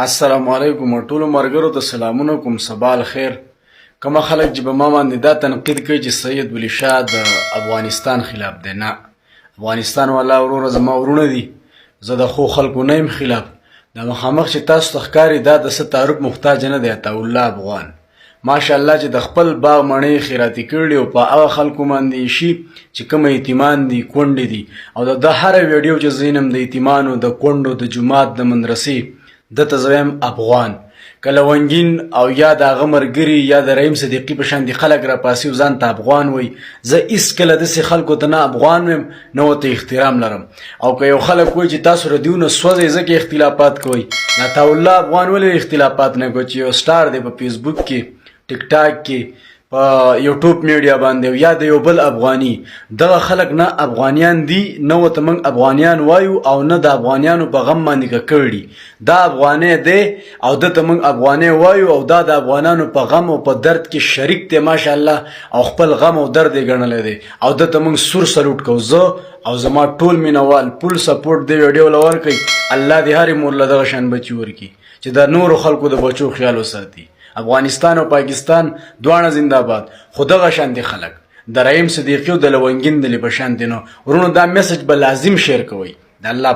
السلام علیکم ټولو مرګرو ته سلامونه کوم. صباح الخير. کوم خلک چې په ما باندې دا تنقید کوي چې سید ولی شاه د افغانستان خلاف دی، نه، افغانستان والا وروره زما ورونه دي، زه د خو خلکو نه یم خلاف. دا مخامخ چې تاسو ته ښکاري دا د څه تعارف محتاج نه دی، عطاالله افغان ماشاءالله چې د خپل باغ مڼې خیراتي کړي او په هغه خلکو باندې شي چې کوم یتیمان دي، کونډې دي، او د ده هره ویډیو چې زینم د یتیمانو، د کونډو، د جومات، د مدرسې، ده ته زه وایم افغان. که لونګین او یا د هغه ملګري یا د رحیم صدیقي په شان دي خلک راپاسي او ځان ته افغان وایي، زه هیڅکله داسې خلکو ته نه افغان وایم نه ورته احترام لرم. او که یو خلک وایي چې تاسو ردیونه سوځئ ځکه اختلافات کوئ، د عطاالله افغان ولې اختلافات نه کوي چې یو سټار دی په فیسبوک کې، ټیک ټاک کې، په یوټیوب میډیا باندې یا د یو بل افغاني؟ دغه خلک نه افغانیان دي، نه ورته موږ افغانیان وایو او نه د افغانیانو په غم باندې ککړ دي. دا افغانی دی او ده ته موږ افغانی وایو او دا د افغانانو په غم او په درد کې شریک دی ماشاءالله، او خپل غم او درد یې ګڼلی دی او ده ته موږ سور سلوټ کوو. زه او زما ټول مینوال فول سپورټ دې ویډیو له ورکوي. الله دې هرې مور له دغه شان بچي ورکړي چې د نورو خلکو د بچو خیال وساتي. افغانستان او پاکستان دواړه زنده باد، خو دغه شان دي خلک د رحیم صدیقي او د لونګین د په شان دي. نو ورونو دا میسج به لازم شیر کوئ د الله.